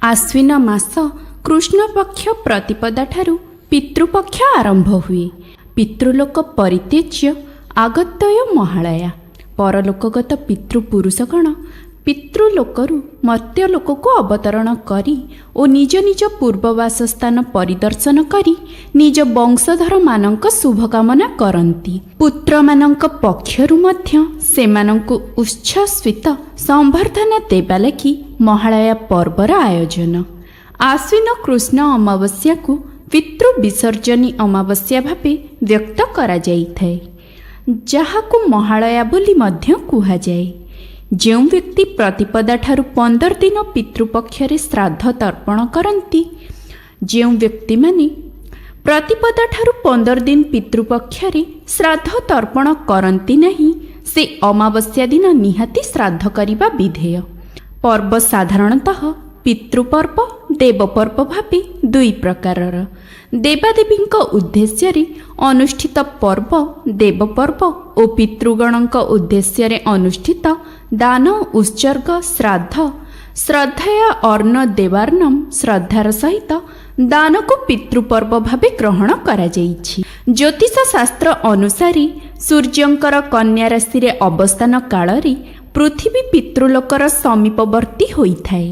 ଆଶ୍ୱିନ ମାସ କୃଷ୍ଣପକ୍ଷ ପ୍ରତିପଦା ଠାରୁ ପିତୃପକ୍ଷ ଆରମ୍ଭ ହୁଏ। ପିତୃଲୋକ ପରିତ୍ୟଜ୍ୟ ଆଗତ୍ୟୟ ମହାଳୟା। ପରଲୋକଗତ ପିତୃପୁରୁଷଗଣ ପିତୃଲୋକରୁ ମର୍ତ୍ତ୍ୟଲୋକକୁ ଅବତରଣ କରି ଓ ନିଜ ନିଜ ପୂର୍ବ ବାସସ୍ଥାନ ପରିଦର୍ଶନ କରି ନିଜ ବଂଶଧରମାନଙ୍କ ଶୁଭକାମନା କରନ୍ତି। ପୁତ୍ରମାନଙ୍କ ପକ୍ଷରୁ ମଧ୍ୟ ସେମାନଙ୍କୁ ଉଚ୍ଛ୍ୱସିତ ସମ୍ବର୍ଦ୍ଧନା ଦେବା ଲାଗି ମହାଳୟା ପର୍ବର ଆୟୋଜନ। ଆଶ୍ୱିନ କୃଷ୍ଣ ଅମାବାସ୍ୟାକୁ ପିତୃ ବିସର୍ଜନୀ ଅମାବାସ୍ୟା ଭାବେ ବ୍ୟକ୍ତ କରାଯାଇଥାଏ, ଯାହାକୁ ମହାଳୟା ବୋଲି ମଧ୍ୟ କୁହାଯାଏ। ଯେଉଁ ବ୍ୟକ୍ତି ପ୍ରତିପଦା ଠାରୁ 15 ଦିନ ପିତୃପକ୍ଷରେ ଶ୍ରାଦ୍ଧ ତର୍ପଣ କରନ୍ତି, ଯେଉଁ ବ୍ୟକ୍ତିମାନେ ପ୍ରତିପଦା ଠାରୁ 15 ଦିନ ପିତୃପକ୍ଷରେ ଶ୍ରାଦ୍ଧ ତର୍ପଣ କରନ୍ତି ନାହିଁ, ସେ ଅମାବାସ୍ୟା ଦିନ ନିହାତି ଶ୍ରାଦ୍ଧ କରିବା ବିଧେୟ। ପର୍ବ ସାଧାରଣତଃ ପିତୃପର୍ବ, ଦେବପର୍ବ ଭାବେ ଦୁଇ ପ୍ରକାରର। ଦେବାଦେବୀଙ୍କ ଉଦ୍ଦେଶ୍ୟରେ ଅନୁଷ୍ଠିତ ପର୍ବ ଦେବପର୍ବ ଓ ପିତୃଗଣଙ୍କ ଉଦ୍ଦେଶ୍ୟରେ ଅନୁଷ୍ଠିତ ଦାନ, ଉତ୍ସର୍ଗ, ଶ୍ରାଦ୍ଧ, ଶ୍ରଦ୍ଧୟା ଅନ୍ନ ଦେବାର୍ଣ୍ଣମ, ଶ୍ରଦ୍ଧାର ସହିତ ଦାନକୁ ପିତୃପର୍ବ ଭାବେ ଗ୍ରହଣ କରାଯାଇଛି। ଜ୍ୟୋତିଷ ଶାସ୍ତ୍ର ଅନୁସାରେ ସୂର୍ଯ୍ୟଙ୍କର କନ୍ୟା ରାଶିରେ ଅବସ୍ଥାନ କାଳରେ ପୃଥିବୀ ପିତୃଲୋକର ସମୀପବର୍ତ୍ତୀ ହୋଇଥାଏ।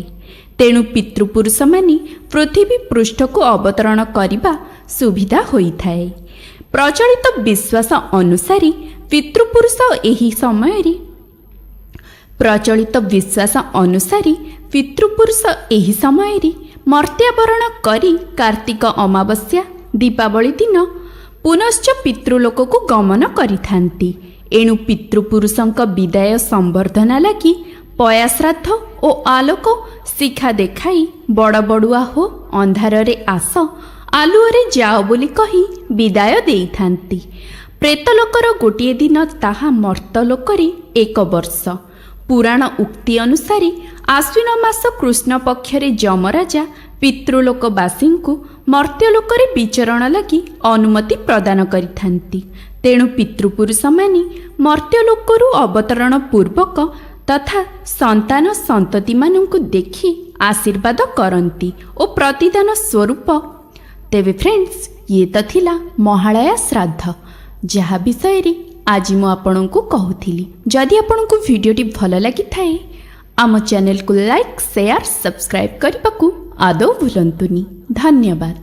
ତେଣୁ ପିତୃପୁରୁଷମାନେ ପୃଥିବୀ ପୃଷ୍ଠକୁ ଅବତରଣ କରିବା ସୁବିଧା ହୋଇଥାଏ। ପ୍ରଚଳିତ ବିଶ୍ୱାସ ଅନୁସାରେ ପିତୃପୁରୁଷ ଏହି ସମୟରେ ପ୍ରଚଳିତ ବିଶ୍ୱାସ ଅନୁସାରେ ପିତୃପୁରୁଷ ଏହି ସମୟରେ ମର୍ତ୍ତ୍ୟାବରଣ କରି କାର୍ତ୍ତିକ ଅମାବାସ୍ୟା, ଦୀପାବଳି ଦିନ ପୁନଶ୍ଚ ପିତୃଲୋକକୁ ଗମନ କରିଥାନ୍ତି। ଏଣୁ ପିତୃପୁରୁଷଙ୍କ ବିଦାୟ ସମ୍ବର୍ଦ୍ଧନା ଲାଗି ପୟାଶ୍ରାଦ୍ଧ ଓ ଆଲୋକ ଶିଖା ଦେଖାଇ "ବଡ଼ ବଡ଼ୁଆ ହୋ, ଅନ୍ଧାରରେ ଆସ, ଆଲୁଅରେ ଯାଅ" ବୋଲି କହି ବିଦାୟ ଦେଇଥାନ୍ତି। ପ୍ରେତଲୋକର ଗୋଟିଏ ଦିନ ତାହା ମର୍ତ୍ତଲୋକରେ ଏକ ବର୍ଷ। ପୁରାଣ ଉକ୍ତି ଅନୁସାରେ ଆଶ୍ୱିନ ମାସ କୃଷ୍ଣ ପକ୍ଷରେ ଯମରାଜା ପିତୃଲୋକବାସୀଙ୍କୁ ମର୍ତ୍ତ୍ୟଲୋକରେ ବିଚରଣ ଲାଗି ଅନୁମତି ପ୍ରଦାନ କରିଥାନ୍ତି। ତେଣୁ ପିତୃପୁରୁଷମାନେ ମର୍ତ୍ତ୍ୟଲୋକରୁ ଅବତରଣ ପୂର୍ବକ ତଥା ସନ୍ତାନ ସନ୍ତତିମାନଙ୍କୁ ଦେଖି ଆଶୀର୍ବାଦ କରନ୍ତି ଓ ପ୍ରତିଦାନ ସ୍ୱରୂପ। ତେବେ ଫ୍ରେଣ୍ଡସ୍, ଇଏ ତ ଥିଲା ମହାଳୟା ଶ୍ରାଦ୍ଧ, ଯାହା ବିଷୟରେ ଆଜି ମୁଁ ଆପଣଙ୍କୁ କହୁଥିଲି। ଯଦି ଆପଣଙ୍କୁ ଭିଡ଼ିଓଟି ଭଲ ଲାଗିଥାଏ, ଆମ ଚ୍ୟାନେଲକୁ ଲାଇକ୍, ସେୟାର, ସବସ୍କ୍ରାଇବ୍ କରିବାକୁ ଆଦୌ ଭୁଲନ୍ତୁନି। ଧନ୍ୟବାଦ।